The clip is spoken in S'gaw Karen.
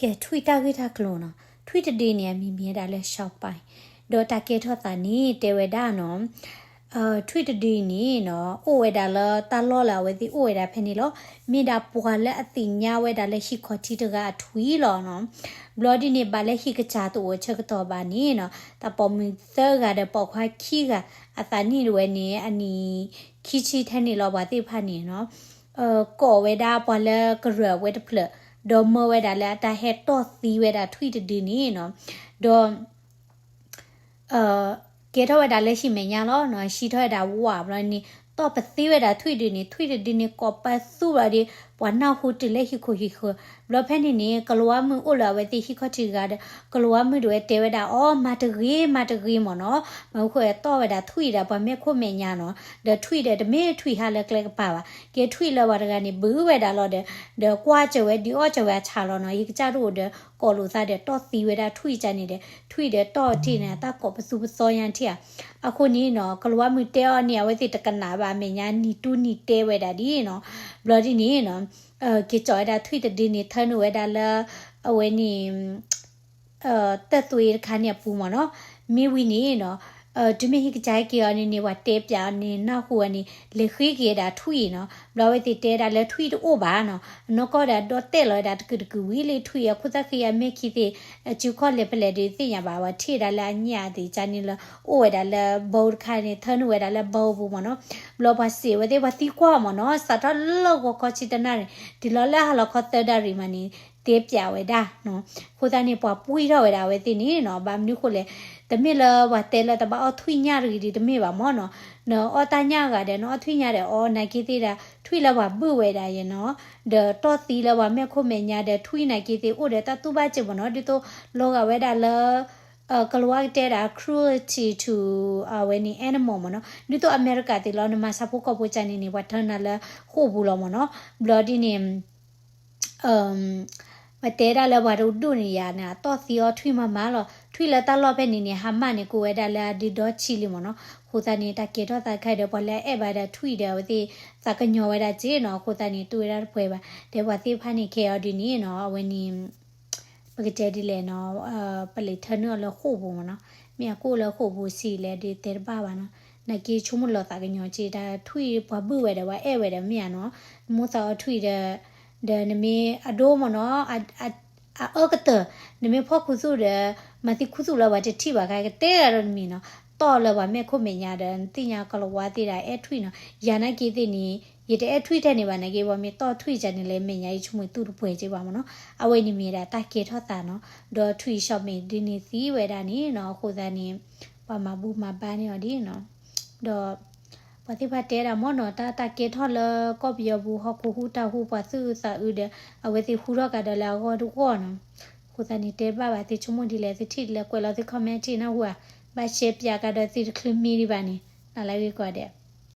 ကဲ ထွံၣ်တၢ်ဂ့ၢ်တၢ်ကျိၤနီၤ, ထွံၣ်တဒုန့ၣ် အမံၤမ့ၢ်ဝဲဒၣ်လၢ Sharpie, ဒီးတၢ်ကဲထီၣ်သးန့ၣ် တဲဝဲဒၣ်နီၤ, ထွံၣ်တဒုန့ၣ်နီၤ အိၣ်ဝဲဒၣ်လၢတၢ်လီၢ်လၢအဝဲသ့ၣ်အိၣ်ဝဲဒၣ်ဖဲန့ၣ်လီၤ. မ့ၢ်ဒၣ်ပှၤလၢအသ့ၣ်ညါဝဲဒၣ်လၢဟံၣ်ခီၣ်ထံးတဂၤအထွံၣ်လီၤနီၤ. ဘျီဒ်န့ၣ် ဘၣ်လၢဟံၣ်ကစၢ်တအိၣ်ဆၢကတီၢ်ဘၣ်န့ၣ်နီၤ, တၢ်ပိာ်မုၣ်သၢဂၤဒီးပိာ်ခွါခံဂၤ အသးနံၣ်တဝဲန့ၣ် အနံၣ်ခံဆံထဲန့ၣ်လီၤ. ပှၤသ့ၣ်တဖၣ်န့ၣ်နီၤ ကိးဝဲဒၣ်ပှၤလၢကရၢၢ်ဝဲတဖျၢၣ်, ဒီးမၢဝဲဒၣ်လၢအတၢ်ဟဲတီၢ်သံဝဲဒၣ်ထွံၣ်တဒုန့ၣ်နီၤ, ဒီး ကဲထီၣ်ဝဲဒၣ်လၢဟံၣ်မဲာ်ညါလီၤနီၤ, ဟံးထီၣ်ဝဲဒၣ်ဝးဘျီန့ၣ် တီၢ်ပသံဝဲဒၣ်ထွံၣ်ဒုန့ၣ်, ထွံၣ်တဒုန့ၣ် ကိးပသူဘျီဒီး ပှၤနၢ်ဟူတုၤလၢဟံၣ်ခိၣ်ဟံၣ်ဃၢၤ. ဘျီဖဲန့ၣ်န့ၣ် ကလၤဝါမုၣ်အိၣ်လၢအဝဲသ့ၣ်ဟံၣ်ခီၣ်ထံးတဂၤဒီး ကလၤဝါမုၣ်တဝဲတဲဝဲဒၣ်အီၤ မၤတဂ့ၤ မၤတဂ့ၤမ့ၢ်နီၤ, မၤဃုာ်တီၢ်ဝဲဒၣ်ထွံၣ်ဒီးပှၤမဲာ်ခိၣ်မဲာ်ညါနီၤ, ဒီးထွံၣ်ဒီးတမ့ၢ်ထွံၣ်ဟးလၢကျဲကပၤဘၣ်, ကဲထွံၣ်လၢပှၤတဂၤန့ၣ် ဘုးဝဲဒၣ်လီၤဒီး ဒီးကွၢ်စၢၤဝဲ ဒုးအီၣ်စၢၤဝဲအဆၣ်လီၤနီၤ, ယကစၢ်တအိၣ်ဒီး ကိးလိာ်သးဒီးတီၢ်သံဝဲဒၣ်ထွံၣ်ကန့ၣ်ဒီး ထွံၣ်ဒီးတီၢ်ထံၣ်န့ၣ် တၢ်ကိးပသူပသီညါထံၣ်ဧါ. အဃိန့ၣ်နီၤ ကလၤဝါမုၣ်တဲအီၤန့ၣ် အဝဲသ့ၣ်တကနၣ်ဘၣ် အမဲာ်ညါနံၤတူနံၤတဲဝဲဒၣ်ဒ်နီၤ. ဘျီဒ်န့ၣ်နီၤ က့ၤကၠီၣ်ဝဲဒၣ်ထွံၣ်တဒုန့ၣ် ထၢနုာ်ဝဲဒၣ်လၢ အဝဲန့ၣ် တၢ်သွံတခါန့ၣ်အပူၤမ့ၢ်နီၤ. မ့ၢ်ဝံၤန့ၣ်နီၤ တုၤမ့ၢ်ဟံၣ်ကစၢ်ဟဲက့ၤအီၤန့ၣ်န့ၣ် ပှၤတဲပၠးအီၤန့ၣ် နၢ်ဟူအီၤန့ၣ် လဲၤဃ့က့ၤဝဲဒၣ်ထွံၣ်နီၤ. ဘျီအဝဲသ့ၣ်တဲဒၣ်လၢထွံၣ်တအိၣ်ဘၣ်နီၤ, အနီၢ်ကီၢ်ဒီးဒီၣ်တဲာ်လီၤဝဲဒၣ်တကုာ်တကုာ်ဝံၤလံ ထွံၣ်အခိၣ်သၣ်ဃံအမဲာ်ခံသ့ၣ် စုခီၣ်လဲၤဖဲလဲၣ်ဒီးသ့ၣ်ညါဘၣ်, ပှၤထံၣ်ဒၣ်လၢအညၣ်သ့ၣ်ကန့ၣ်လၢ အိၣ်ဝဲဒၣ်လၢဘိတခါန့ၣ် ထၢနုာ်ဝဲဒၣ်လၢဘိအပူၤမ့ၢ်နီၤ. ဘျီပှၤစံးဝဲသ့ၣ် ပှၤသံကွၢ်မ့ၢ်နီၤ, စးထီၣ်လၢဂီၤခီဆံတနၣ်ရံၣ် တုၤလီၤလၢဟါလီၤခီသၢနၣ်ရံၣ်မးန့ၣ် တဲပၠးဝဲဒၣ်နီၤ. အဃိသတးန့ၣ် ပှၤပှံၢ်ထီၣ်ဝဲဒၣ်အဝဲသ့ၣ်န့ၣ်နီၤ, ဘၣ်မနုၤဃိလဲၣ်, တမ့ၢ်လၢပှၤတဲလၢတဘၣ်အီၣ်ထွံၣ်ညၣ်တဂ့ၤဒ်တမ့ၢ်ဘၣ်မ့ၢ်နီၤ, နအီၣ်တၢ်ညၣ်ဂၤဒီး နအီၣ်ထွံၣ်ညၣ်ဒီးအီၣ်နာ်က့သ့ၣ်ဒၣ် ထွံၣ်လၢပှၤဘုၣ်ဝဲဒၣ်ယဲနီၤ, ဒီးတီၢ်သံလၢပှၤမဲာ်ခိၣ်မဲာ်ညါဒီး ထွံၣ်နာ်က့သ့ၣ်အိၣ်ဒီးတၢ်တူၢ်ဘၣ်စ့ၢ်မ့ၢ်နီၤ, ဒ်သိးလီၤဂာ်ဝဲဒၣ်လၢ ကလၤဝါကတဲဒၣ် cruelty to အဝဲန့ၣ် animal မ့ၢ်နီၤ, ဒ်သိးအမဲရကၤသ့ၣ်လီၤ နမၤဆါဖိကီၢ်ဖိကန့ၣ်န့ၣ် ပှၤထၢနၤလၢဃိာ်ပူၤလီၤမ့ၢ်နီၤ, ဘျီဒ်န့ၣ် ပတဲဒၣ်လၢပှၤတဒူၣ်န့ၣ်ယၤန့ၣ် အတီၢ်သံအီၤထွံၣ်မၤမၤလီၤ, ထွံၣ်လၢတၢ်လီၢ်ဖဲန့ၣ်န့ၣ် ဟါမၢ်န့ၣ်ကိးဝဲဒၣ်လၢအဒုဒီဆံလံမ့ၢ်နီၤ, အဃိသတးန့ၣ် တၢ်ကဲထီၣ်သးတခါဒီး ပှၤလၢအအဲၣ်ဘၣ်ဒၣ်ထွံၣ်ဒီး အဝဲသ့ၣ်သးကညီၤဝဲဒၣ်စ့ၢ်နီၤ, အဃိသတးန့ၣ် တူၢ်ဝဲဒၣ်တပှဲၤဘၣ်, ဒီးပှၤသ့ၣ်တဖၣ်န့ၣ် ခဲအံၤဒ်န့ၣ်နီၤ အဝဲန့ၣ် ပကတဲဒ်လဲၣ်နီၤ, ပလဲၤထၢနုာ်အီၤလၢဃိာ်ပူၤမ့ၢ်နီၤ, မ့ၢ်အကအိၣ်လၢဃိာ်ပူၤဆံးလဲၣ်ဒီးတဲတဘၣ်ဘၣ်နီၤ, နာ်က့ဆိကမိၣ်လီၤသးကညီၤက့ၤ တၢ်ထွံၣ်ပှၤဘုၣ်ဝဲဒီး ပှၤအဲၣ်ဝဲဒီးမ့ၢ်ဧါနီၤ, မိၣ်သးအီၤထွံၣ်ဒီး ဒီးနမ့ၢ်အဒိမ့ၢ်နီၤ, အအၢကတၢၢ်, နမ့ၢ်ဖီၣ်ခူသူၣ်ဒီး မၤသံခူသူၣ်လၢပှၤတထံၣ်ဘၣ်ခါ ကတဲဂၤဒီးတမံၤနီၤ, တီၢ်လၢပှၤမဲာ်ခိၣ်မဲာ်ညါဒီး နသ့ၣ်ညါကလၤဝါသ့ၣ်ဒၣ်အဲၣ်ထွံၣ်နီၤ, ယၤနာ်က့သ့ၣ်န့ၣ် ယတအဲၣ်ထွံၣ်ထဲန့ၣ်ဘၣ်နာ်က့ ပှၤမ့ၢ်တီၢ်ထွံၣ်ကန့ၣ်လၢမဲာ်ညါ ယဆိကမိၣ်သူၣ်တပှဲၤက့ၤဘၣ်မ့ၢ်နီၤ, အဝဲန့ၣ်မ့ၢ်ဒၣ်တၢ်ကဲထီၣ်သးနီၤ, ဒီးထွံၣ် Charmaine ဒ်န့ၣ်သံဝဲဒၣ်န့ၣ်နီၤ, အဃိသတးန့ၣ် ပှၤမၤဘူၣ်မၤဘါန့ၢ်အီၤဒ်နီၤ, ဒီး ပှၤသ့ၣ်တဖၣ်တဲဒၣ်မ့ၢ်နီၤ, တၢ် တၢ်ကဲထီၣ်လၢကီၢ်ပယီၤပူၤ ဟီၣ်ခိၣ်ဟူးတၢ်ဟူး ပှၤသူၣ်အုးသးအုးဒီး အဝဲသ့ၣ်ဟူထီၣ်ကဒီးလၢအဂီၢ်တဂီၢ်နီၤ, အဃိသတးန့ၣ် တဲဘၣ်ဘၣ်သုဆိကမိၣ်ဒ်လဲၣ် သုထံၣ်ဒ်လဲၣ် ကွဲးလီၤသု comment ထံၣ်နၢ်ဟူဧါ, ဘၣ် share ပၠးကဒီးသုတချုးမံဒံးဘၣ်န့ၣ်, နလၢဂ့ၤကိးဂၤဒဲး.